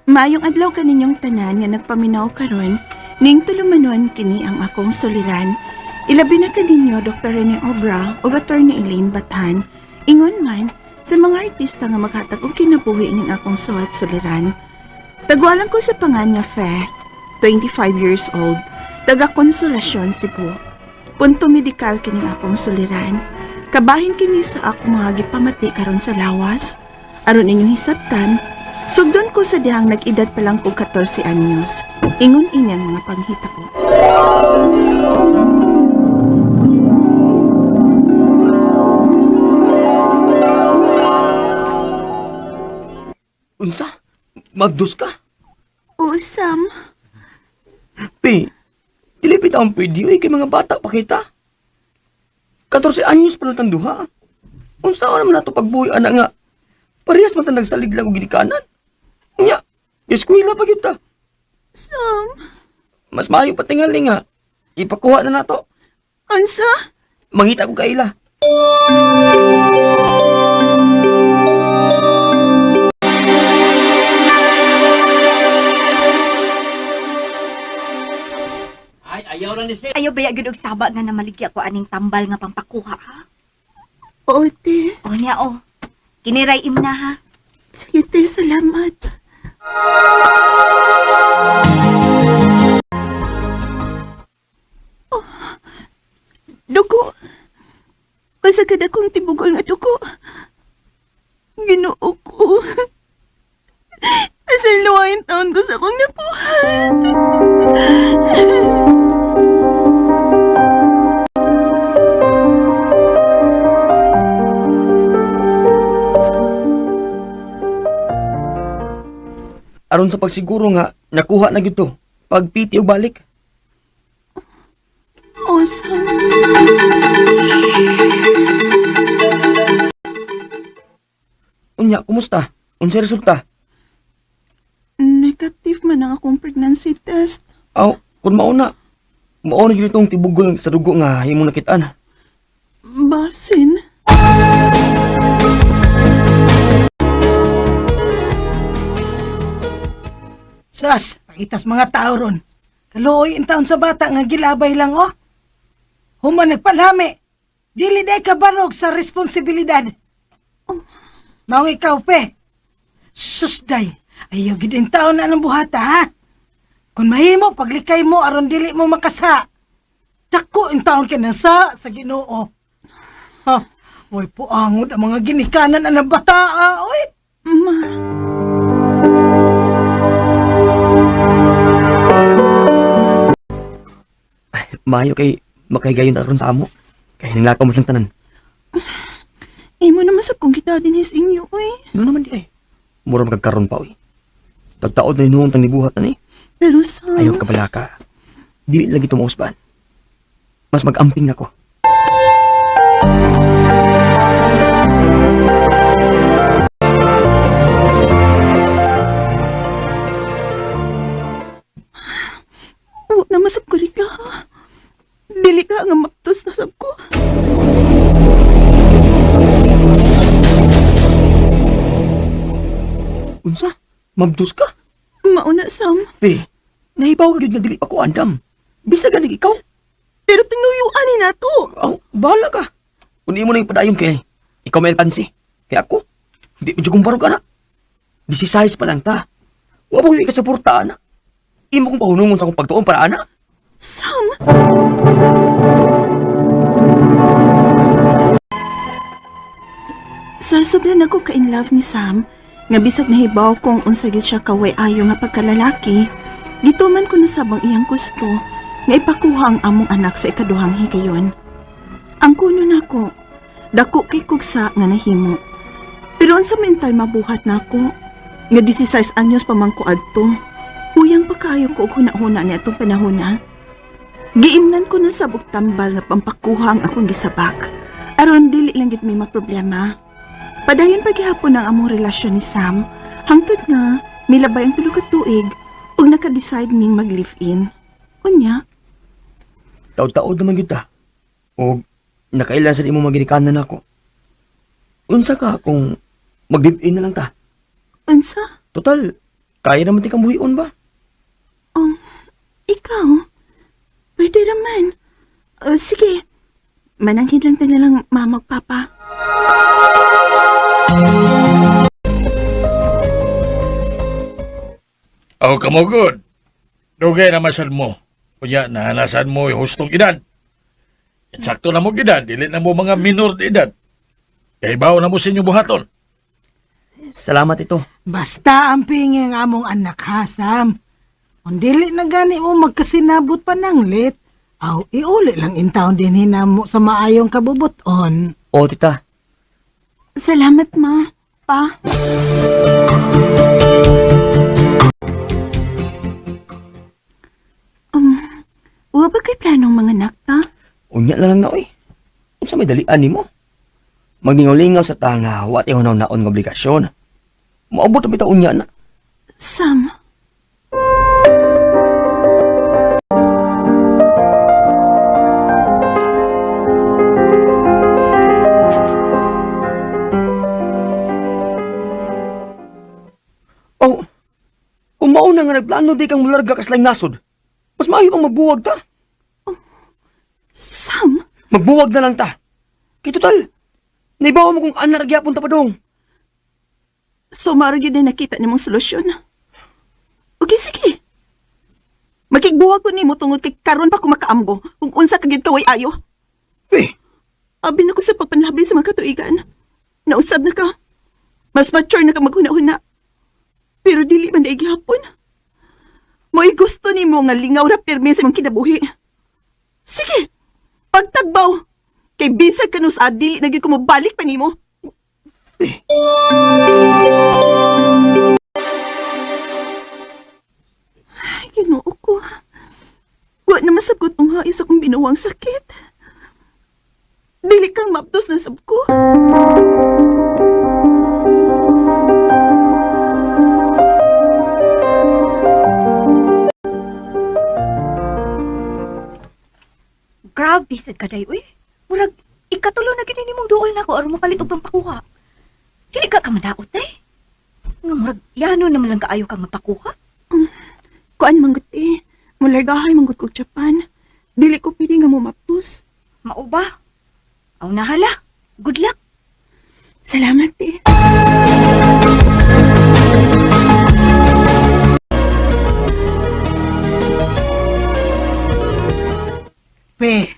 Maayong adlaw kaninyong tanan nga nagpaminaw karon ning tulumanon kini ang akong suliran. Ilabi na kaninyo Dr. Rene Obra ug Attorney Elaine Bathan. Ingon man sa mga artista nga maghatag og kinabuhi ning akong suwat suliran. Tagwalan ko sa pangan nga Fe, 25 years old, taga Konsolasyon, Cebu. Punto medikal kining akong suliran. Kabahin kini sa akong mga gipamati karon sa lawas. Aron inyong hisabtan, sugdon ko sa dihang nag-edad pa lang ko 14 anyos. Ingon ini ang mga panghita ko. Unsa? Magdus ka? Oo, Sam. Pi, dili pita ang pwede oy kay mga bata pa kita. 14 anyos pa lang tang duha. Unsa naman nato pagbuhi ana nga? Parehas man tang nagsalig lang og ginikanan. Unya, eskwela pa gyud ta. Sam, Mas maayo pa tingali nga. Ipakuha na nato. unsa? Mangita ko kaila. Ayaw baya gud og saba nga namaligya ko aning tambal nga pampakuha ha. Oo, te. O niya o. Kiniray imna ha. Sige, te, salamat. Oh, dugo. Pasagad akong tibugol nga dugo. Ginoo ko. Asa luwain taon ko sa akong nabuhat. Aron sa pagsiguro nga nakuha na gyud to. Pagpiti og balik. Oh, Sam. Unya, kumusta? Unsa resulta? Negative man ang akong pregnancy test. Aw, kun mauna. Mauna gyud itong tibugol sa dugo nga imong nakitaan. Basin. Sas, pangitas mga tao ron. Kaluoy ang taon sa bata nga gilabay lang oh. Human nagpalami. Dili day ka barog sa responsibilidad. Maong ikaw pe. Sus day, ayaw gid ang taon na ng buhata ha. Kung mahimo, paglikay mo aron dili mo makasa. Dako ang taon ka na sa Ginoo. Ha, oy puangod ang mga ginikanan ang bata, ah, oy. Ma. Maayo kay makahigayon ta ron sa amo. Kay nanglakaw mas lang tanan. Imo naman sa kong kita din his inyo, oy. Nga naman di ay. Mura magkakaroon pa oy. Tagtaod na inuong tang nibuhat na ni. Pero Sam, Ayaw ka pala ka. Dili lagi tumuusban. Mas mag-amping na ko. wa na masab ko rin ka, ha? Dili ka nga maptos na sab ko. Unsa? Mabdus ka? Mauna, Sam. Be, nahibaw ka gyud nga dili pa ko andam. Bisa ganig ikaw. Pero tinuyuan ni nato. Aw, bahala ka. Kung imo na yung padayon kay ikaw may alkansi. Kaya ako, di medyo kong barog ana. 16 pa lang ta. Wa mo yung ikasuporta ana. Imo kong pahunungon sa akong pagtuon para ana. Sam! Sa sobra na ko ka-in love ni Sam, nga bisag nahibaw kong unsa gid siya kaway ayo nga pagkalalaki, gituman ko na sabang iyang gusto nga ipakuha ang among anak sa ikaduhang higayon. Ang kuno nako, dako kay kugsa nga nahimo. Pero unsa mental mabuhat nako, nga 16 anyos pa man ko adto. Huyang pa kaayo ko og huna-huna ni atong panahona. Giimnan ko na sa tambal nga pampakuha ang akong gisabak. Aron dili lang gid may maproblema. Padayon paghihapon ang among relasyon ni Sam, hangtod nga milabay ang tulo ka tuig ug naka-decide ming mag-live-in. Unya, Taod-taod naman gyud ta. O nakailan sa imo maginikanan nako. Unsa ka kung mag-live-in na lang ta? unsa? Total, Kaya naman ti kang buhion ba? Ikaw? Pwede naman. Sige. Mananghin lang na lang mama ug papa. Aw, kamugod. Dugay na masad mo. Kunya, nahanasan mo yung hustong edad. Insakto na mo edad, dili na mo mga minor de edad. Kay bawo na mo sa inyong buhaton. Salamat ito. Basta ang pingi ang among anak ha, Sam. Kung dili na gani mo magkasinabot pa ng lit, aw iuli lang in town din hinamo sa maayong kabubuton. O, tita. Salamat, ma. Pa. Wa ba kay planong mga anak ta? Unya na lang na, oy. Unsa may dalian nimo? Magningaw-lingaw sa tanga, wa ti hunaw-naon nga obligasyon. Maabot na bitaw unya na. Sam. Oh, kung mauna nga nagplano di kang mularga kaslaing nasod, mas maayo pang magbuwag ta. Sam? Magbuwag na lang ta. Kay total, naibawa mo kung anar gyapon ta padong. So, maro yun na nakita nimong solusyon. Okay, sige. Makigbuwag ko nimo tungod kay karon pa ko makaamgo kung unsa ka gyud kaway ayo. Eh, Abi na ko sa pagpanlabi sa mga katuigan. Nausab na ka. Mas mature na ka maghuna-huna. Pero dili man daig gihapon. Mo'y gusto nimo nga lingaw ra pirmi sa imong kinabuhi. Sige, pagtagbaw. Kay bisag ka no sa dili na gyud ko mobalik pa nimo. Ay, Ginoo ko. Wa na masagot ang hais akong binuwang sakit. Dili kang maptos na sab ko. Grabe sad ka day uy. Murag ikatulo na gid nimong duol nako aron mopalit og pampakuha. Dili ka ka madaot eh. Nga murag yano naman lang kaayo kang magpakuha. Kuan manggut eh. Mulargahay manggut kog Japan. Dili ko pwede nga mumaptos. Mao ba? Aw nahala. Good luck. Salamat eh. Pe,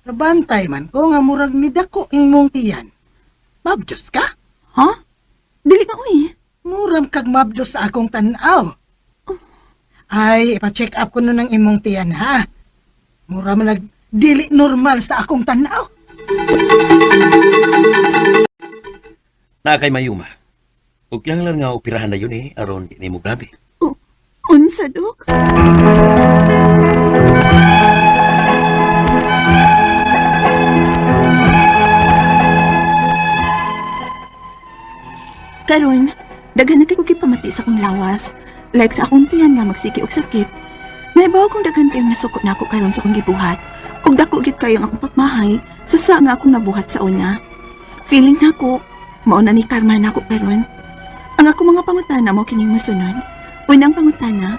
nabantay man ko nga murag ni dako imong tiyan. Mabdiyos ka? Ha? Dili ka uy. Muram kag mabdos sa akong tanaw. Ay, ipa-check up ko nun ang imong tiyan ha. Mura man nag dili normal sa akong tanaw. Na kay Mayuma. Ug lang nga operahan na yun eh, aron di nimo grabe. Oh, unsa dok? Karon, daghan na kay ko gipamati sa akong lawas. Like sa akong tiyan nga magsiki og sakit. Naibaw kong daghan kayong nasuko na ako karon sa akong gibuhat. Ug dako gyud kayo ang akong pagmahay sa sa nga akong nabuhat sa una. Feeling nako, mao na ni karma nako karon. Ang ako mga pangutana mo kining mosunod. Unang pangutana,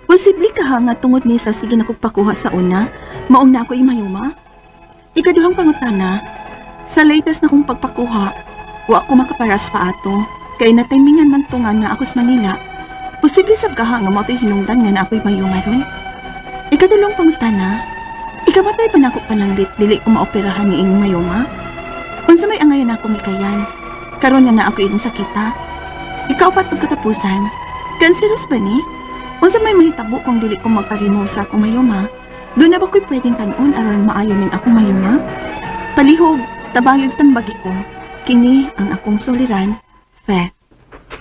posible ka ha nga tungod ni sa sige na pakuha sa una, maong na ako imayuma? Ikaduhang pangutana, sa latest na kong pagpakuha, wa ako makaparas pa ato, kay natimingan man to nga na ako sa Manila. Posible sab ka ha nga mao to'y hinungdan nga na ako'y mayuma ron? Ikatulong pangutana, ikamatay pa nako pananglit dili ko maoperahan ni inyong mayuma? Unsa may angayan ako mikayan? Karon nga na ako ining sakita. Ikaw pa tong katapusan. Cancerous ba ni? Unsa may mahitabo kung dili ko magpa-remove sa akong mayoma? Doon na ba ko'y pwedeng kanon aron maayo ning akong mayoma? Palihog, tabayog tambagi ko. Kini ang akong suliran, Fe.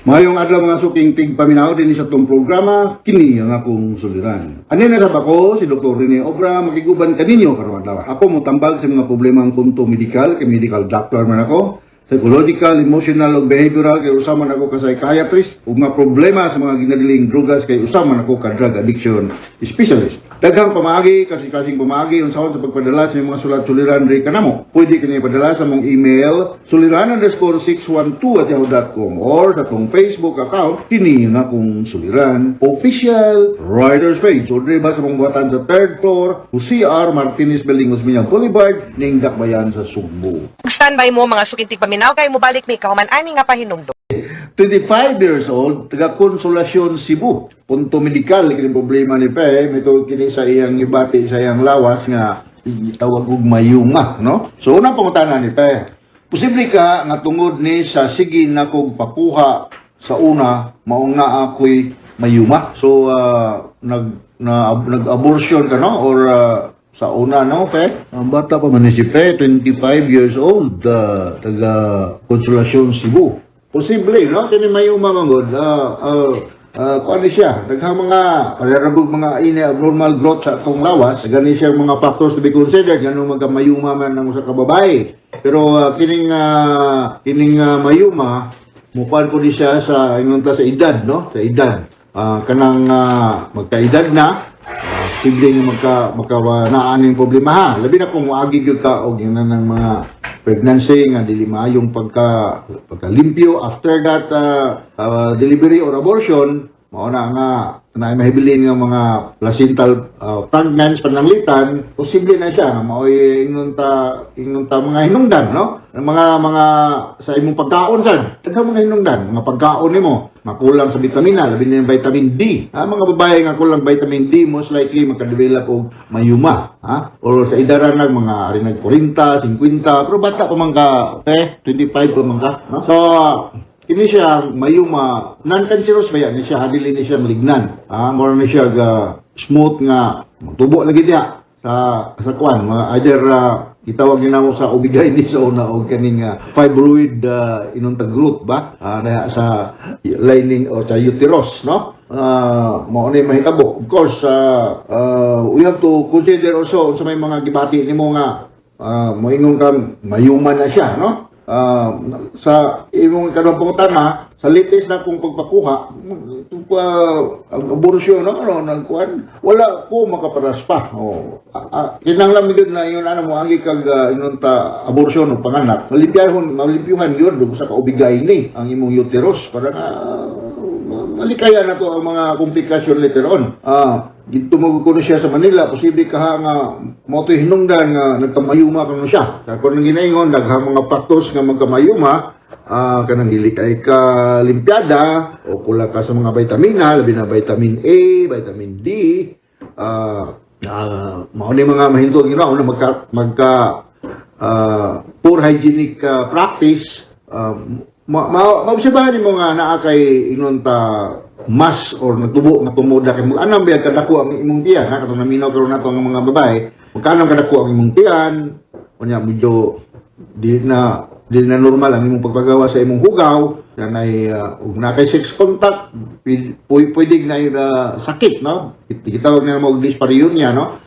Mayong adlaw mga suking tigpaminaw dinhi sa tong programa kini ang akong suliran. Ani na rab ako si Dr. Rene Obra makiguban kaninyo karong adlaw. Ako motambag sa mga problema ang punto medikal kay medical doctor man ako. Psychological, emotional ug behavioral kay usa man ako ka psychiatrist, ug mga problema sa mga ginadiling drugas kay usa man ako ka drug addiction specialist. Daghang pamaagi, kasi-kasing pamaagi unsaon sa pagpadala sa inyong mga sulat suliran diri kanamo. Pwede kini padala sa among email suliran_612@yahoo.com or sa atong Facebook account, kini nga akong suliran official writers page. So diri ba sa among buhatan sa third floor, Jose R. Martinez Building, Osmeña Boulevard, ning Dakbayan sa Sugbo. Standby mo mga suking tigpaminaw kay mobalik mi kahuman ani nga pahinumdom. 25 years old, taga Consolacion, Cebu. Punto medikal kini problema ni Pe, mito kini sa iyang ibati sa iyang lawas nga tawag og mayuma, no? So unang pangutana ni Pe, posible ka nga tungod ni sa sige na kog pakuha sa una, maong naa ako'y mayuma? So nag na nag-abortion ka, no, or sa una, no, Pe? Ang bata pa man ni si Pe, 25 years old, taga Consolacion, Cebu. Posible, no? Kini mayuma man gud. Kuan ni siya, daghang mga parehong mga ini abnormal growth sa atong lawas, gani siya mga factors to be considered ngano magkamayuma man ang usa ka babae. Pero kining mayuma mukuan po di siya sa ingon ta sa edad, no? Sa edad. Kanang magkaedad na, posible nga magka magka naaning problema ha. Labi na kung moagi gyud ka og yun ng mga pregnancy nga dili maayong pagkalimpyo after that delivery or abortion, mao na nga na mahibilin nga mga placental fragments pananglitan, posible na siya nga maoy ingon ta mga hinungdan, no, ang mga sa imong pagkaon sad, daghang mga hinungdan, mga pagkaon nimo makulang sa bitamina, labi na yung vitamin D. Ha, mga babae nga kulang vitamin D, most likely makadevelop og mayuma, ha, or sa idaran ng mga rinag 40, 50, pero bata pa man ka eh, 25 pa man ka, no? So kini siya mayuma, non-cancerous ba yan ni siya, dili ni siya malignan, ha, more ni siya ga smooth nga tubo lagi diha sa kuan, mga either gitawag ni namo sa OB-GYN sa una og kaning fibroid inuntag growth ba na sa lining o sa uterus, no? Mao ni mahitabo. Of course, we have to consider also sa may mga gibati nimo nga moingon ka mayuma na siya, no? Sa imong ikaduhang pangutana, sa latest na kong pagpakuha ang abortion, no, ano nagkuan, wala ko makaparaspa. Oh, kinahanglan mi gyud na ingon ano mo agi kag ingon ta abortion o panganak, malimpyahon, malimpyuhan gyud sa ka-OB-GYN ni ang imong uterus para nga malikaya na to ang mga komplikasyon later on. Dito mo kuno siya sa Manila, posible ka ha nga mo to'y hinungdan nga nagkamayuma kuno siya. Sa kung ginaingon, daghang mga factors nga magkamayuma, kanang dili kay ka limpiada o kulang ka sa mga vitamina, labi na vitamin A, vitamin D, mao ni mga mahintog gina una magka magka poor hygienic practice, ma maobserbahan nimo nga naa kay ingon ta mas or nagtubo nga tumuda kay mo anam biya kadako ang imong tiyan, ha, katong naminaw karon nato ang mga babae, magkano kadako ang imong tiyan, unya medyo di na normal ang imong pagpagawa sa imong hugaw, yan ay ug na kay sex contact, pwede na sakit, no? Gitawag na mo og dyspareunia, no?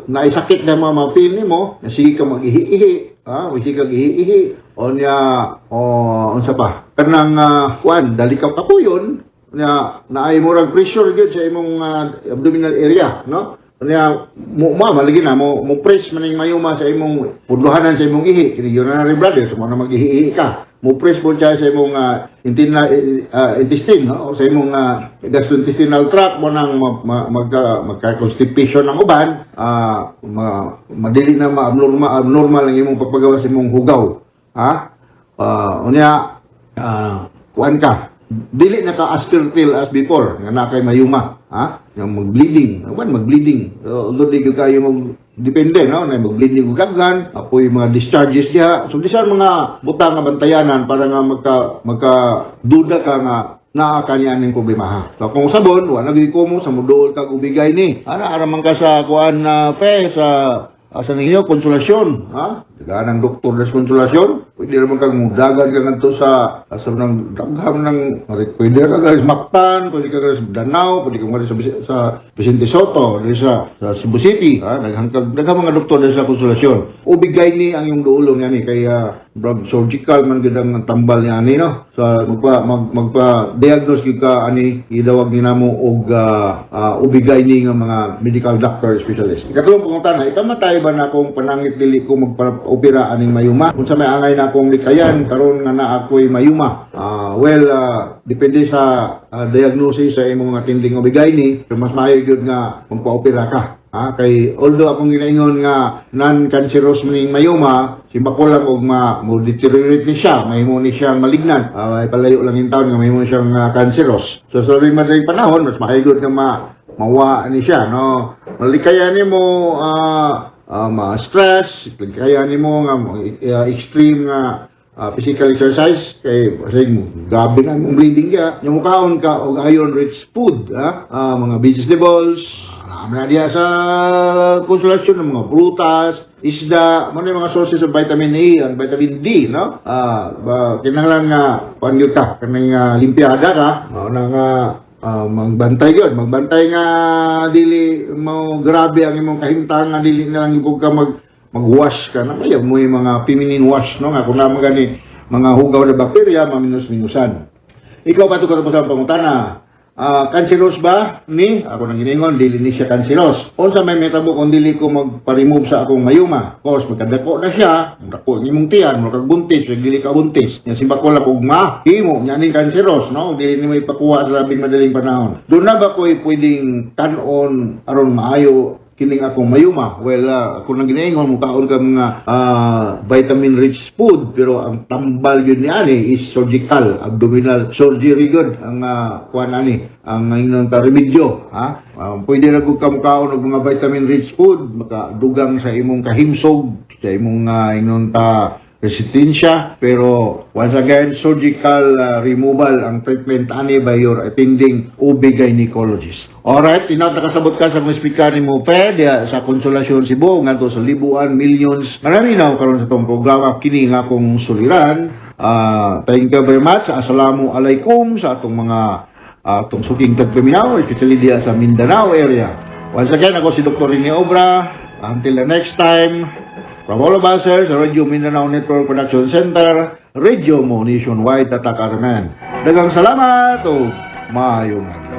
Na sakit na mga ma-feel nimo na sige ka mag-ihi-ihi, sige ka ihi-ihi, o nya o unsa pa kanang kuan, dali ka kapuyon nya naay murag pressure gyud sa imong abdominal area, no? Nya mo ma malagi na mo mo press man ning mayuma sa imong pudlohanan sa imong ihi, kini urinary bladder, so mo na mag-ihi ka, mo press po siya sa imong intestine, no, o sa imong gastrointestinal tract mo nang magka magka constipation ang uban, madili na ma-abnormal abnormal ang imong pagpagawa sa imong hugaw, ha. Unya kuan ka, dili na ka as fertile as before nga na kay mayuma, ha, nga mag-bleeding uban, mag-bleeding. So, although di gyud kayo mag depende, no, na mag-bleeding og daghan, apoy mga discharges diha. So di sa mga butang nga bantayanan para nga magka magka duda ka nga naa ka niya ning problema, ha. So kung sabon, wala gyud ko mo sa muduol kag OB-GYN ni ana, ara man ka sa kuan na pe sa Asa ninyo Konsolasyon, ha? Dagan ang doktor sa Konsolasyon. Pwede naman kang mudagan ka ngadto sa asa ng daghang ng pwede ka guys Mactan, pwede ka guys Danao, pwede ka guys sa Vicente Sotto, diri sa Cebu City, ha? Daghang daghang mga doktor diri sa Konsolasyon. Ubigay ni ang iyong duolon yani kay brag surgical man gid ang tambal niya ani, no? Sa magpa diagnose gyud ka ani, idawag ni namo og ubigay ni nga mga medical doctor specialist. Ikatulong pangutana, ikamatay ba na akong panangit dili ko magpa-opera aning mayuma? Unsa may angay na akong likayan karon nga naa ako'y mayuma? Well, depende sa diagnosis sa imong attending ubigay ni, pero mas maayo gyud nga magpa-opera ka. Ha, kay although akong ginaingon nga non-cancerous maning mayoma, simbako lang og ma mo deteriorate ni siya, mahimo ni siyang malignant. Ay palayo lang in taon nga mahimo siyang cancerous. So sa labing madaling panahon, mas maayo nga ma mawa ni siya, no. Malikayan nimo ma-stress, likayan nimo nga extreme nga physical exercise kay kasi grabe na imong bleeding ka. Nya mukaon ka og iron rich food, ha? Mga vegetables, na diya sa Konsolasyon ng mga prutas, isda, mo na yung mga sources of vitamin A and vitamin D, no? Ba, kinahanglan nga kuan gyud ka, kaning limpiada ka, mao na nga magbantay gyud, magbantay nga dili mo grabe ang imong kahimtang nga dili na lang gyud ka mag-wash ka na kaya mo yung mga feminine wash, no, nga kung naman gani mga hugaw na bakterya maminus-minusan. Ikaw pa ito katapos ang pangutana. Cancerous ba ni? Ako nang giningon, dili ni siya cancerous. Unsa may metabo kung dili ko magpa-remove sa akong mayuma? Of course, magkadako na siya, dako ang imong tiyan, mura kag buntis, ug dili ka buntis. Nya simbako lang og mahimo nya ning cancerous, no? Dili nimo ipakuha sa labing madaling panahon. Doon na ba ko'y pwedeng kan-on aron maayo kining akong mayuma? Well, ako nang ginaingon, mukaon ka mga vitamin rich food, pero ang tambal yun ni ani is surgical, abdominal surgery gud ang kuan ani, ang ingnon ta remedyo, ha? Pwede ra gud ka mukaon og mga vitamin rich food, makadugang sa imong kahimsog, sa imong ingnon ta resistensya, pero once again, surgical removal ang treatment ani by your attending OB gynecologist. Alright, tinaw nakasabot ka sa mga speaker ni mo pe diya sa Konsolasyon Cebu ngadto sa libuan millions. Marami na karon sa tong programa kini nga akong suliran. Thank you very much. Assalamu alaikum sa atong mga atong suking tagpaminaw, especially diya sa Mindanao area. Once again, ako si Dr. Rene Obra. Until the next time, from all of us here sa Radio Mindanao Network Production Center, Radio Mo Nationwide, Tatak Armen. Daghang salamat o maayong adlaw.